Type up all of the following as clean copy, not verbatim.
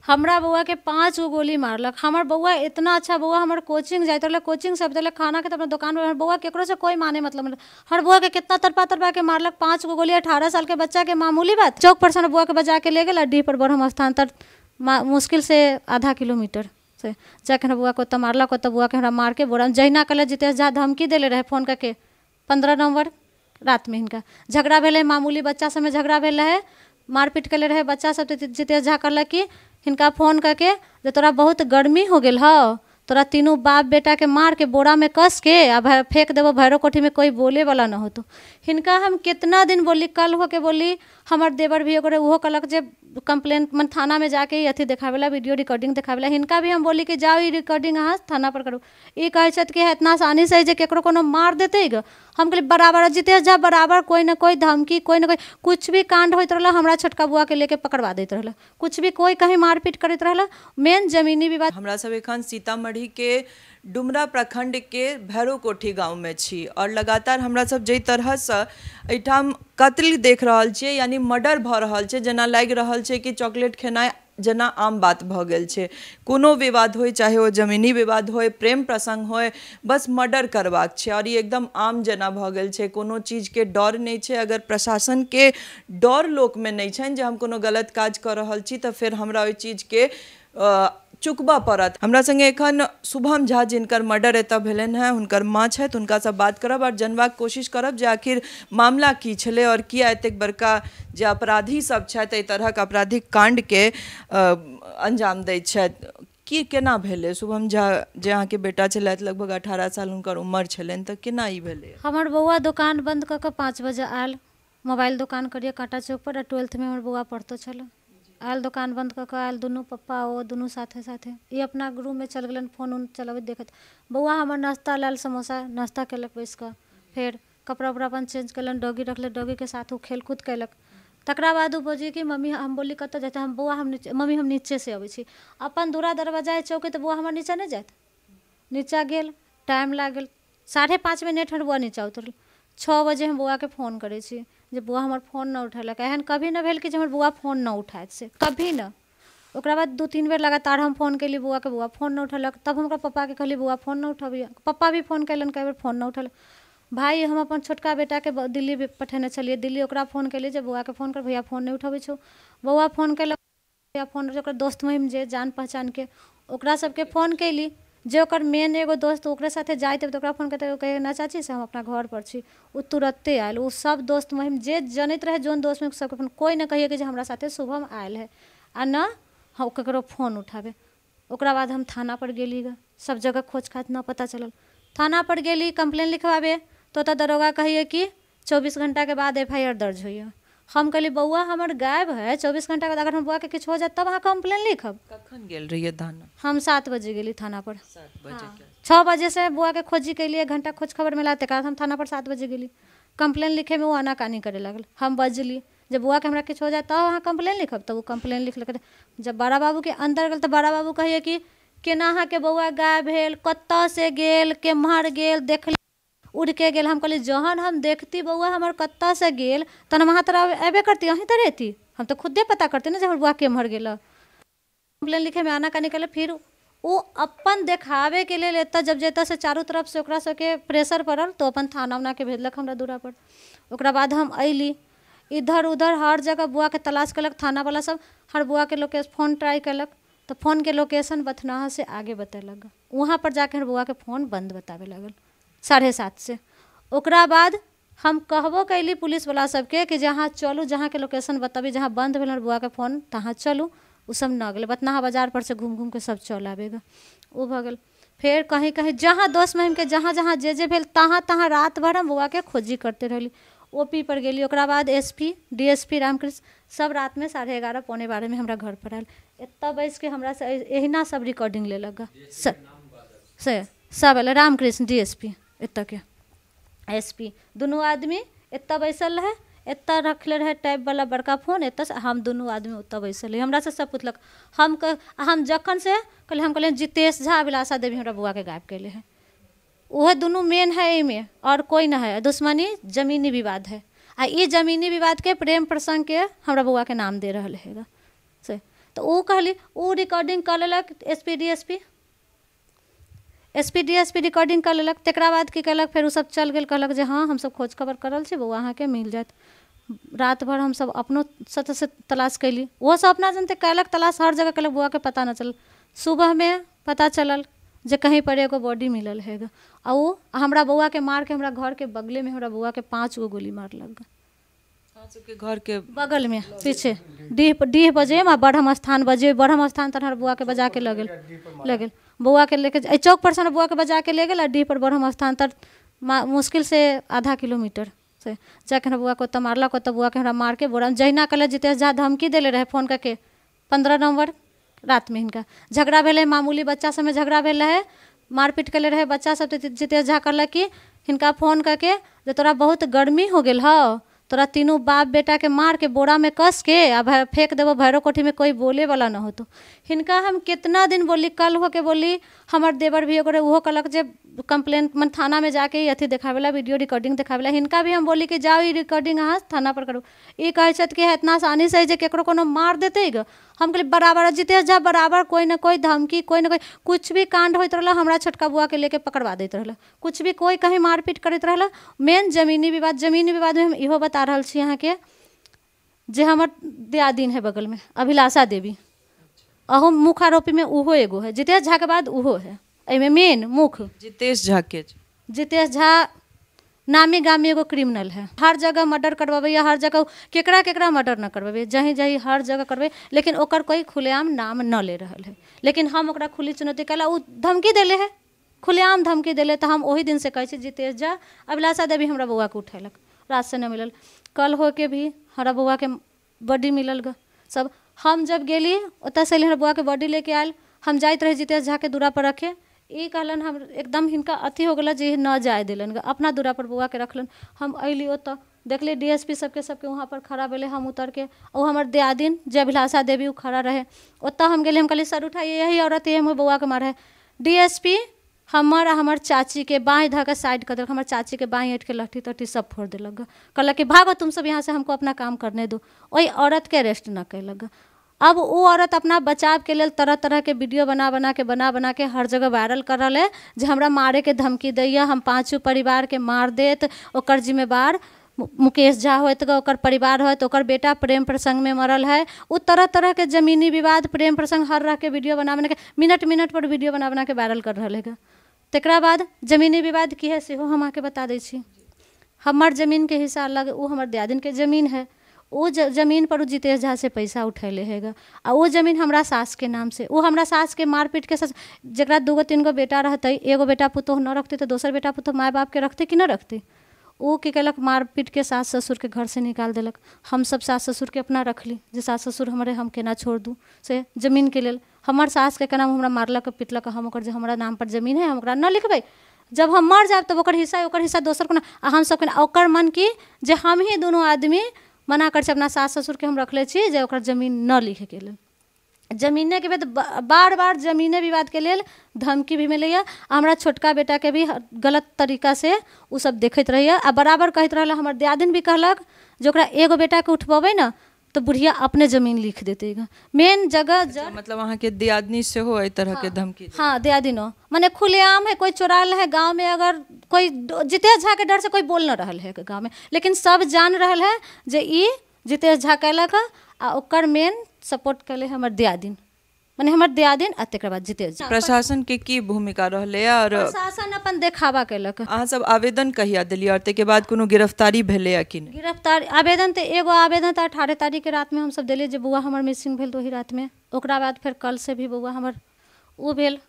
हमरा बौआ के 5 गो गोली मारलक। हमर बौआ इतना अच्छा बौआ, हमर कोचिंग जाइत रहलै, कोचिंग सब देलक खाना के, अपना दोकान पर। बौआ केकरो से कोई माने मतलब नहीं। हमर बौआ के कितना तड़पा तड़पा के मारलक, 5 गो गोली। 18 साल के बच्चा के मामूली बात। चौक पर से बौआ के बजा के ले गेल डीह पर ब्रह्म स्थान तर, मुश्किल से आधा किलोमीटर से जाके हमरा बौआ को ओतऽ मारलक। ओतऽ बौआ के हमरा मार के बोरा जहिना कहले जितेश झा धमकी देले रहे फोन करके 15 नवम्बर रात में हिनका झगड़ा भेलै, मामूली बच्चा सबमे झगड़ा भेल रहे, मारपीट केले रहे बच्चा सब। तऽ जितेश झा कहलक कि हिनका फोन करके जे तोरा बहुत गर्मी हो गेल हौ, तोरा तीनू बाप बेटा के मार के बोरा में कस के आ फेंक देबो भैरव कोठी में, कोई बोले वाला न होतो। हिनका हम कितना दिन बोली, कल होके बोली, हमर देवर भी ओकरे ओहो कहलक जे कंप्लेंट मन थाना में जाके अथी देखावेला, वीडियो रिकॉर्डिंग देखावेला। हिनका भी हम बोली कि जाओ ई रिकॉर्डिंग अहाँ थाना पर करू। ई कहै छथि कि इतना आसानी से जे केकरो कोनो मार देतै ग। हम कहली बराबर जितेश झा बराबर कोई न कोई धमकी, कोई न कोई कुछ भी कांड होइत रहल, हमरा छोटका बुआ के लेके पकड़वा दैत रहल, कुछ भी कोई कहीं मारपीट करैत रहल। मेन जमीनी विवाद। हमरा सब एखन सीतामढ़ी के डुमरा प्रखंड के भैरव कोठी गाँव में छी और लगातार हमरा सब जाहि तरहसँ एहिठाम कत्ल देख रहल छियै, यानी मर्डर भऽ रहल छै, जेना लागि रहल छै कि चॉकलेट खेनाइ जेना आम बात भऽ गेल छै। कोनो विवाद होय, चाहे ओ जमीनी विवाद होय, प्रेम प्रसंग होय, बस मर्डर करबाक छै और ई एकदम आम जेना भऽ गेल छै। कोनो चीजके डर नहि छै। अगर प्रशासनके डर लोकमे नहि छनि जे हम कोनो गलत काज कऽ रहल छी तऽ फेर हमरा ओहि चीजके चुकबऽ पड़त। हमरा संगे एखन शुभम झा जिनकर मर्डर एतऽ भेलनि हेँ, हुनकर माँ छथि, हुनकासँ बात करब और जनबाक कोशिश करब जे आखिर मामला की छलै और किया एतेक बड़का जे अपराधी सब छथि एहि तरहक आपराधिक कांडके अंजाम दैत छथि। की केना भेलै? शुभम झा जे अहाँके बेटा छलथि, लगभग 18 साल हुनकर उम्र छलनि, तऽ केना ई भेलै? हमर बौआ दोकान बंद कऽ के 5 बजे आयल, मोबाइल दोकान करिए काँटा चौक पर, 12th में हमर बौआ पढ़तो छलै। आयल दोकान बंद कऽ के आयल, दुनू पप्पा ओ दुनू साथे साथे ई अपना रूम में चल गेलन, फोन उन चलबैत देखैत। बौआ हमर नाश्ता लायल, समोसा नाश्ता केलक बैस कऽ, फेर कपड़ा उपड़ा अपन चेंज केलनि, डॉगी रखले, डॉगी के साथ ओ खेलकूद केलक। तकरा बाद ओ बजै कि मम्मी, हम बोलली कतऽ जाइत, हम बौआ हम नीचे, मम्मी हम नीचे से अबै छी। अपन दूरा दरवाजा चौके तऽ बौआ हमर नीचा नहि जायत, नीचा गेल, टाइम लागल 5:30 मिनट हमर बौआ नीचा उतरल। 6 बजे हम बौआके फोन करै छी जे बौआ हमर फोन नहि उठेलक। एहन कभी नहि भेल कि जे हमर बौआ फोन नहि उठायत, से कभी नहि। ओकरा बाद 2-3 बेर लगातार हम फोन केली बौआके, बौआ फोन नहि उठेलक। तब हम ओकरा पप्पाके कहली बौआ फोन नहि उठबैए, पप्पा भी फोन केलनि कए बेर, फोन नहि उठेलक। भाई हम अपन छोटका बेटाके दिल्ली पठेने छलियै, दिल्ली ओकरा फोन केली जे बौआके फोन कर भैया, फोन नहि उठबै छौ। बौआ फोन केलक, भैया फोन, ओकर दोस्त महिम जे जान पहचानके ओकरा सबके फोन केली, जे ओकर मेन एगो दोस्त ओकरे साथे जाइत तऽ ओकरा फोन करते, कहै ना चाची से हम अपना घर पर छी। ओ तुरत्ते आयल, ओ सब दोस्त महिम जे जनैत रहे जोन दोस्त महिम सबके फोन, कोई न कहिए कि जे हमरा साथे शुभम आयल है आ न हम ककरो फोन उठाबे। ओकरा बाद हम थाना पर गेली ग, सब जगह खोज खाज न पता चलल। थाना पर गेली कंप्लेन लिखवाबे तो ओतऽ दरोगा कहिए कि 24 घंटा के बाद FIR दर्ज होइए। हम कहली बौआ हमर गायब है, 24 घंटा के बाद अगर हम बौआ के किछु हो जाए तब अहाँ कंप्लेन लिखब। कखन गेल रहियै थाना? हम 7 बजे गेली थाना पर। 7 बजे? 6 बजे से बौआ के खोजी केलिए, 1 घंटा खोज खबर मिला, तकर बाद हम थाना पर 7 बजे गेली कंप्लेन लिखे में। ओ आनाकानी करे लागल। हम बजली जे बौआ के हमरा किछु हो जाए तब अहाँ कंप्लेन लिखब, तब ओ कंप्लेन लिखलक। जब बड़ा बाबू के अंदर गेल तऽ बड़ा बाबू कहिए कि केना अहाँके बौआ गायब भेल, कतऽ से गेल, केम्हर गेल, देखली उड़ के गेल। हम कहली जहन हम देखती बौआ हमर कतऽ से गेल तहन हम अहाँ तरह अयबे करती, अहीं तर अयती, हम तऽ खुदे पता करती ने जे हमर बौआ केम्हर गेल। कंप्लेन लिखेमे आनाकानी केलक। फिर ओ अपन देखाबेके लेल एतऽ जब जतऽ से चारू तरफ से ओकरा सबके प्रेशर पड़ल तो अपन थाना उनाके भेजलक हमरा दूरा पर। ओकरा बाद हम अयली, इधर उधर हर जगह बौआके तलाश केलक थाना वाला सब, हर बौआके लोकेशन फोन ट्राई केलक तऽ फोनके लोकेशन बथनाहा से आगे बतेलक। वहाँ पर जाके हमर बौआके फोन बंद बताबे लागल 7:30 से। ओकरा बाद हम कहबो कैली पुलिस वाला सबके कि जहाँ चलू, जहाँके लोकेशन बताबी, जहाँ बंद भेल हमर बौआके फोन तहाँ चलू। ओ सब न गेलै, बथनाहा बाजार पर से घूम घूम के सब चल आबेगा। ओ भऽ गेल। फेर कहीं कहीं जहाँ दोस्त महिमके जहाँ जहाँ जे जे भेल तहाँ तहाँ रात भर हम बौआके खोजी करते रहली। OP पर गेली, ओकरा बाद SP DSP Ramakrishna सब रात में 11:30 11:45 में हमरा घर पर आयल। एतऽ बैस के हमरा से एहिना सब रिकॉर्डिंग लेलक से सब एलै। रामकृष्ण DSP एतऽ के SP दुनू आदमी एतऽ बैसल रहै, एतऽ रखले रहै टाइप वाला बड़का फोन, एतऽ हम दुनू आदमी ओतऽ बैसल रही। हमरा से सब पुछलक, हम जखन से कहलियै, हम कहलियै जितेश झा अभिलाषा देवी हमरा बौआके गायब केले है, वह दुनू मेन है एहिमे और कोई न है। दुश्मनी जमीनी विवाद है आ ई जमीनी विवाद के प्रेम प्रसंग के हमरा बौआ के नाम दे रहल है से। तऽ ओ कहली ओ रिकॉर्डिंग कऽ लेलक S P D S P, S P D S P recording कऽ लेलक। तकरा बाद की केलक, फेर ओसब चल गेल, कहलक जे हँ हमसब खोज खबर कर रहल छी, बौआ अहाँके मिल जायत। रात भर हमसब अपनो से तलाश कैली, ओहो सब अपना जनते केलक तलाश, हर जगह केलक, बौआके पता नहि चलल। सुबहमे पता चलल जे कहीं पर एगो बॉडी मिलल है आ ओ हमरा बौआके मारके हमरा घरके बगलेमे हमरा बौआके 5 गो गोली मारलक। सबके घर के बगल में पीछे डीह डीह बजे आ ब्रह्म स्थान बजे, ब्रह्म स्थान तर हमर बौआ के बजा के लऽ गेल, लऽ गेल बौआ के लेके एहि चौक पर से हमरा बौआ के बजा के ले गेल आ डीह पर ब्रह्म स्थान तर मुश्किल से आधा किलोमीटर से जाके हमरा बौआ के ओतऽ मारलक। ओतऽ बौआ के हमरा मार के बोरा जहिना कहलक जितेश झा धमकी देले रहे फोन करके 15 नवम्बर रात में हिनका झगड़ा भेलै, मामूली बच्चा सबमे झगड़ा भेल रहे, मारपीट केले रहे बच्चा सब। तऽ जितेश झा कहलक कि हिनका फोन करके जे तोरा बहुत गर्मी हो गेल हौ, तोरा तीनों बाप बेटा के मार के बोरा में कस के आ फेंक देबो भैरव कोठी में, कोई बोले वाला न होतो। हिनका हम कितना दिन बोली, कल होके बोली, हमर देवर भी एगो ओहो कहलक जे कंप्लेन मन थाना में जाके अथी देखावेला, वीडियो रिकॉर्डिंग देखावेला। हिनका भी हम बोली कि जाओ ई रिकॉर्डिंग अहाँ थाना पर करू। ई कहै छथि कि इतना आसानी से जे केकरो कोनो मार देतै ग। हम कहली बराबर जितेश झा बराबर कोई न कोई धमकी, कोई न कोई कुछ भी कांड होइत रहला हमरा छोटका बुआ के लेके पकड़वा दैत रहला, कुछ भी कोई कहीं मारपीट करैत रहला। मेन जमीनी विवाद, जमीनी विवाद में हम इहो बता रहल छी अहाँके जे हमर दियादिन है बगल में अभिलाषा देवी, अहो मुख्य आरोपी में उहो एगो है, जितेश झा के बाद उहो है एहिमे मेन मुख्य जितेश झा के। जितेश झा नामी गामी एगो क्रिमिनल है, हर जगह मर्डर करवाबैया, हर जगह केकरा केकरा मर्डर न करवाबे, जहीं जहीं हर जगह करबै, लेकिन ओकर कोई खुलेआम नाम न ले रहल है। लेकिन हम ओकरा खुली चुनौती कैला, ओ धमकी देले है, खुलेआम धमकी देले। तऽ हम ओही दिन से कहै छी जितेश झा अभिलाषा देवी हमरा बौआके उठेलक, रात से न मिलल, कल होके भी हमरा बौआके बॉडी मिलल ग सब। हम जब गेली ओतऽ से हमरा बौआके बॉडी लेके आयल, हम जाइत रही जितेश झा के दूरा पर रखे, ई कहलन हम एकदम हिनका अथी हो गेल जे न जाय देलन, अपना दूरा पर बौआ के रखलन। हम अयली ओतऽ देखली डीएसपी सबके सबके वहाँ पर खड़ा भेलै, हम उतर के ओ हमर दियादिन जे अभिलाषा देवी उ खड़ा रहे, ओतऽ हम गेली, हम कहली सर उठाइए यही औरत है हमर बौआ के मारे है। डीएसपी हमर आ हमर चाची के बाँहि धऽ के साइड कऽ देलक, हमर चाची के बाँहि ऐंठ के लहठी तहठी सब फोड़ देलक, कहलक कि भागो तुम सब यहाँ से, हमको अपना काम करने दो। ओहि औरत के अरेस्ट न कयलक। अब ओ औरत अपना बचाव के लेल तरह तरह के वीडियो बना बना के बना बना के हर जगह वायरल कर रहल है जे हमरा मारे के धमकी दैया, हम 5 परिवार के मार देत, ओकर जिम्मेवार मुकेश झा होत, ओकर परिवार होत, ओकर बेटा प्रेम प्रसंग में मरल है। ओ तरह तरह के जमीनी विवाद, प्रेम प्रसंग, हर रह के वीडियो बना बना के मिनट मिनट पर वीडियो बना बना के वायरल कर रहल है। तकरा बाद जमीनी विवाद की है सेहो हम अहाँके बता दै छी। हमर जमीन के हिस्सा अलग, ओ हमर दियादिन के जमीन है, ओ जमीन पर जितेश झा से पैसा उठैले हैगा आ ओ जमीन हमरा सास के नाम से, ओ हमरा सास के मारपीट के सास, जकरा 2 गो 3 गो बेटा रहतै, एगो बेटा पुतोह न रखतै तऽ दोसर बेटा पुतोह माय बाप के रखतै कि न रखतै। ओ की केलक मारपीट के सास ससुर के घर से निकाल देलक। हम सब सास ससुर के अपना रखली जे सास ससुर हमरे, हम केना छोड़ दू से जमीन के लेल। हमर सास के केना हमरा मारलक पिटलक, हम ओकर जे हमरा नाम पर जमीन है हम ओकरा न लिखबै, जब हम मर जायब तब ओकर हिस्सा दोसर को ना, आ हम सब के ओकर मन की जे हम ही दुनू आदमी मना कर अपना सास ससुर के हम रखले छी जे ओकर जमीन न लिखे के लेल। जमीने के बाद बार बार जमीने विवाद के लेल धमकी भी मिलैया। हमरा छोटका बेटा के भी गलत तरीका से ओ सब देखैत रहैया आ बराबर कहैत रहल। हमर दियादिन भी कहलक जे ओकरा एगो बेटा के उठबेबै ने तो बुढ़िया अपने जमीन लिख देतै। मेन जगह मतलब अहाँके दियादनी सेहो एहि तरह के धमकी? हाँ दियादिनो माने खुलेआम है, कोई चोराल है गाँव में, अगर कोई जितेश झा के डर से कोई बोल न रहल है गाँव में, लेकिन सब जान रहल है जे ई जितेश झा कैलक आ ओकर मेन सपोर्ट कैले हमर दियादिन, माने हमर दियादिन आ तकर बाद जितेश झा। प्रशासन के की भूमिका रहलै और प्रशासन अपन देखावा केलक? अहाँ सब आवेदन कहिया देलियै और ताहिके बाद कोनो गिरफ्तारी भेलै कि नहि? गिरफ्तारी आवेदन तऽ एगो आवेदन तऽ 18 तारीख के रात में हमसब देलियै जे बौआ हमर मिसिंग भेल ओही रात में। ओकरा बाद फेर कल से भी बौआ हमर ओ भेल,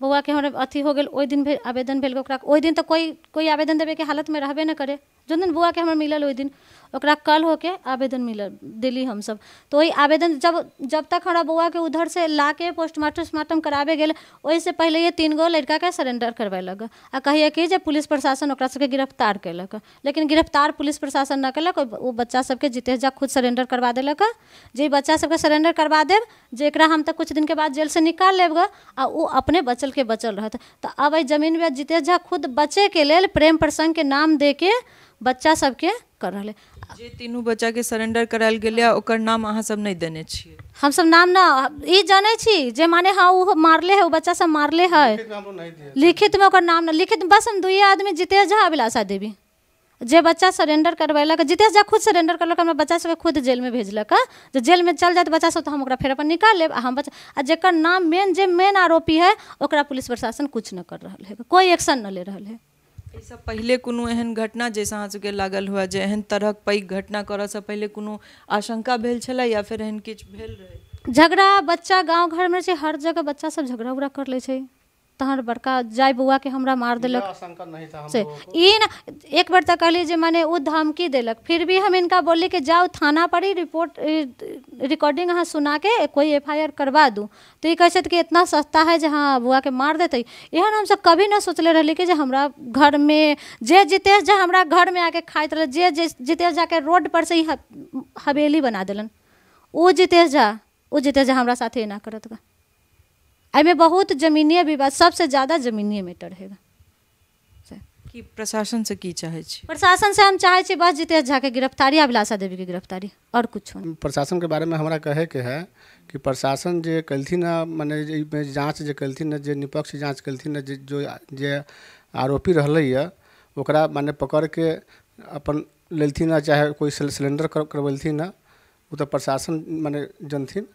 बौआ के हमर अथी हो गेल ओहि दिन भेल आवेदन भेल ओकरा। ओहि दिन तऽ कोई कोई आवेदन देवे के हालत में रहबे न करे, जोन दिन बौआ के हमर मिलल ओहि दिन ओकरा कल होके आवेदन मिलल देली हमसब। तो वही आवेदन जब जब तक हमरा बौआ के उधर से ला के पोस्टमार्टम उस्टमार्टम कराबे गेल ओहिसँ पहिले ये 3 गो लड़का के सरेंडर करबेलक आ कहिए कि जे पुलिस प्रशासन ओकरा सबके गिरफ्तार केलक, लेकिन गिरफ्तार पुलिस प्रशासन न केलक। ओ बच्चा सबके जितेश झा खुद सरेंडर करवा देलक जे बच्चा सबके सरेंडर करवा देब जे एकरा हम तऽ कुछ दिन के बाद जेल से निकाल लेब ग आ ओ अपने बचल के बचल रहत। तऽ अब एहि जमीन में जितेश झा खुद बचे के लेल प्रेम प्रसंग के नाम दे के बच्चा सबके कर रहलै। जे तीनू बच्चा के सरेंडर करायल गेलै ओकर नाम अहाँ सब नहि देने छियै? हमसब नाम ना ई जानै छी जे माने हाँ ओ मारले है, ओ बच्चा सब मारले है, लिखित में ओकर नाम ना, लिखित बस हम दुइये आदमी जितेश झा अभिलाषा देवी, जे बच्चा सरेंडर करवेलक, जितेश झा खुद सरेंडर करलक, हमरा बच्चा सबके खुद जेल में भेजलक, जे जेल में चल जात बच्चा सब तो हम ओकरा फेर अपन निकाल लेब। आ हम बच्चा आ जेकर नाम मेन जे मेन आरोपी है ओकरा पुलिस प्रशासन कुछ न कर रहल है, कोई एक्शन न ले रहल है। एहिसँ पहिले कोनो एहन घटना जाहिसँ अहाँ सबके लागल हुए जे एहन तरहक पैघ घटना करऽसँ पहिले कोनो आशंका भेल छलै या फेर एहन किछु भेल रहै? झगड़ा बच्चा गाँव घरमे छै, हर जगह बच्चा सब झगड़ा उगड़ा कर लै छै, तहन बड़का जाय बौआ के हमरा मार देलक से ई ना। एक बार तऽ कहली जे माने ओ धमकी देलक, फिर भी हम इनका बोलली कि जाउ थाना पर ही रिपोर्ट रिकॉर्डिंग अहाँ सुना के कोई एफआईआर करवा दू, तो ई कहै छथि कि इतना सस्ता है जे हाँ बौआ के मार देतै। एहन हमसब कभी न सोचले रहली कि जे हमरा घर में जे जितेश झा हमरा घर में आके खाइत रहल, जे जितेश झा के रोड पर से ही हवेली बना देलन, ओ जितेश झा हमरा साथे एना करत गा। एहिमे बहुत जमीनीय विवाद, सबसे ज़्यादा जमीनीय मैटर है। कि प्रशासन से की चाहे छी? प्रशासन से हम चाहे छी बस जितेश झा के गिरफ्तारी, अभिलाषा देवी के गिरफ्तारी, और कुछ नहीं। प्रशासन के बारे में हमरा कहे के है कि प्रशासन जे कलथिन है, माने जाँच जे कलथिन है, जे निष्पक्ष जाँच कलथिन है, जो जे आरोपी रहलै है ओकरा माने पकड़ के अपन लेलथिन है, चाहे कोई सिलेंडर करवेलथिन है, वो तो प्रशासन माने जनथिन,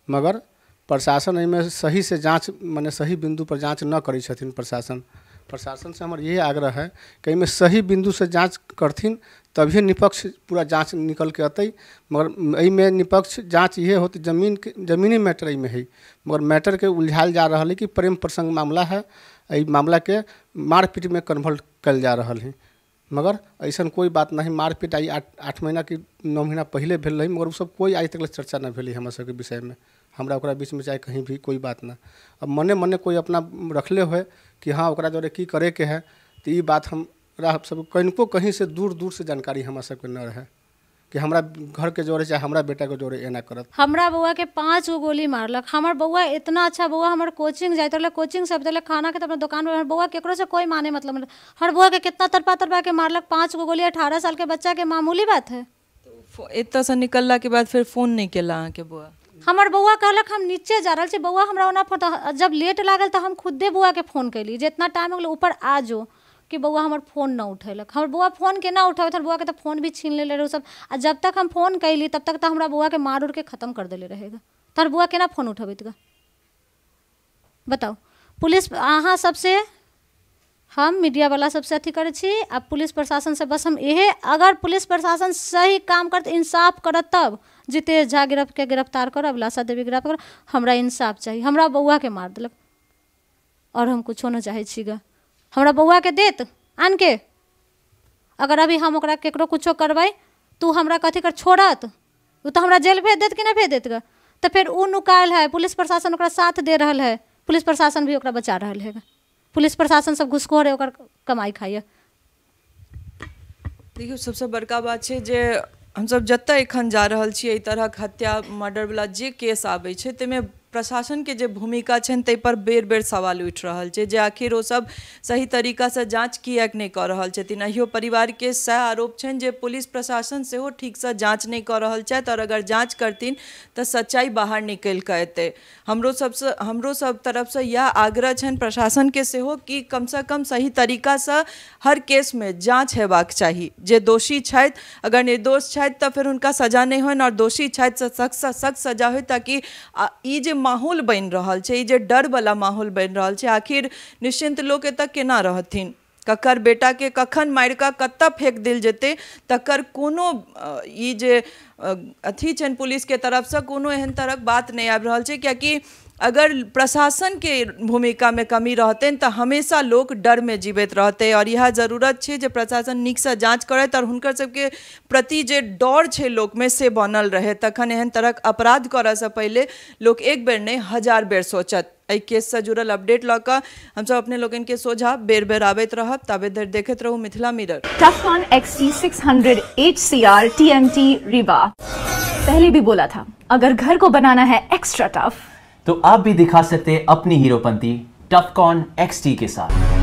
मगर प्रशासन एहिमे सही से जाँच माने सही बिंदु पर जाँच न करै छथिन। प्रशासन से हमर यही आग्रह है कि एहिमे सही बिंदु से जाँच करथिन तभिए निष्पक्ष पूरा जाँच निकल के अतै। मगर एहिमे निष्पक्ष जाँच इहे होत, जमीनी मैटर एहिमे है, मगर मैटर के उलझायल जा रहल है कि प्रेम प्रसंग मामला है, एहि मामला के मारपीट में कन्वर्ट कयल जा रहल है, मगर ऐसा कोई बात नहीं। मारपीट आई 8 महीना कि 9 महीना पहले भेल रही, मगर उ सब कोई आज तक चर्चा नहीं भेलै हमरा सबके विषयमे, हमरा ओकरा बीचमे चाहे कहीं भी कोई बात ना। अब मने मने कोई अपना रखले हुए कि हाँ ओकरा जोरे की करे के है, तो ये बात हमरा सब कनिको कहीं से दूर दूर से जानकारी हमरा सबके न रहे कि हमरा घर के जोरे चाहे हमरा बेटा के जोरे एना करत। हमरा बौआ के 5 गो गोली मारलक। हमर बौआ इतना अच्छा बौआ, हमर कोचिंग जाइत रहलै, कोचिंग से अबैत रहलै, खाना के अपना दुकान पर, बौआ केकरो से कोई माने मतलब नहीं। हर बौआ के कितना तड़पा तड़पा के मारलक, 5 गो गोली, 18 साल के बच्चा के मामूली बात है। तो एतऽसँ निकलला के बाद फेर फोन नहीं केला अहाँके बौआ? हमर बौआ कहलक हम नीचे जा रहल छी, बौआ हमरा ओना फोन, जब लेट लागल तऽ हम खुदे बौआ के फोन कैली जे इतना टाइम हो गेल ऊपर आ जो, कि बौआ हमर फोन न उठेलक। हमर बौआ फोन केना उठेबैत, हमर बौआ के तऽ फोन भी छीन लेले रहै सब। आ जब तक हम फोन कैली तब तक तऽ हमरा बौआ के मार उड़ के खत्म कर देले रहेगा, तोहर बौआ केना फोन उठेबैत गा बताउ। पुलिस अहाँ सबसे, हम मीडिया वाला सबसे अथी करै छी, आ पुलिस प्रशासन से बस हम इहे, अगर पुलिस प्रशासन सही काम करत, इंसाफ करत, तब जितेश झा के गिरफ्तार करब, अभिलाषा देवी गिरफ्तार करब, हमरा इंसाफ चाही। हमरा बौआ के मार देलक और हम कुछो न चाहै छी गा, हमरा बौआ के देत आन के। अगर अभी हम ओकरा केकरो कुछो करबै तू हमरा कथी कर छोड़त, ओ तऽ हमरा जेल भेज देत कि नहि भेज देत गा। तऽ फेर ओ नुकायल है, पुलिस प्रशासन ओकरा साथ दे रहल है, पुलिस प्रशासन भी ओकरा बचा रहल है, पुलिस प्रशासन सब घुसखोर है, ओकर कमाई खाइए। देखियौ सबसँ बड़का बात छै जे हमसब जतऽ एखन जा रहल छी एहि तरहक हत्या मर्डरवला जे केस आबै छै ताहिमे प्रशासनके जे भूमिका छनि ताहि पर बेर बेर सवाल उठि रहल छै जे आखिर ओ सब सही तरीकासँ जाँच किएक नहि कऽ रहल छथिन। अहियो परिवारके सएह आरोप छनि जे पुलिस प्रशासन सेहो ठीकसँ जाँच नहि कऽ रहल छथि और अगर जाँच करथिन तऽ सच्चाइ बाहर निकलि कऽ एतै। हमरो सब तरफसँ इएह आग्रह छनि प्रशासनके सेहो कि कमसँ कम सही तरीकासँ हर केसमे जाँच हेबाक चाही। जे दोषी छथि अगर निर्दोष छथि तऽ फेर हुनका सजा नहि होइन और दोषी छथि तऽ सख्तसँ सख्त सजा होइ, ताकि ई जे माहौल बनि रहल छै, ई जे डरवला माहौल बनि रहल छै, आखिर निश्चिन्त लोक एतऽ केना रहथिन? ककर बेटाके कखन मारि कऽ कतऽ फेक देल जेतै तकर कोनो ई जे अथी छनि पुलिसके तरफसँ कोनो एहन तरहक बात नहि आबि रहल छै। कियाकि अगर प्रशासनके भूमिकामे कमी रहतनि तऽ हमेशा लोक डरमे जीवैत रहतै और इएह जरूरत छै जे प्रशासन नीकसँ जाँच करैत और हुनकर सबके प्रति जे डर छै लोकमे से बनल रहै, तखन एहन तरहक अपराध करऽसँ पहिले लोक एक बेर नहि 1000 बेर सोचत। एहि केससँ जुड़ल अपडेट लऽ कऽ हमसब अपने लोकनिके सोझा बेर बेर आबैत रहब, ताबे धरि देखैत रहू Mithila mirror. टफकॉन XT600 HCR TMT Rewa, पहले भी बोला था अगर घर को बनाना है एक्स्ट्रा टफ तो आप भी दिखा सकते हैं अपनी हीरोपंती टफकॉन XT के साथ।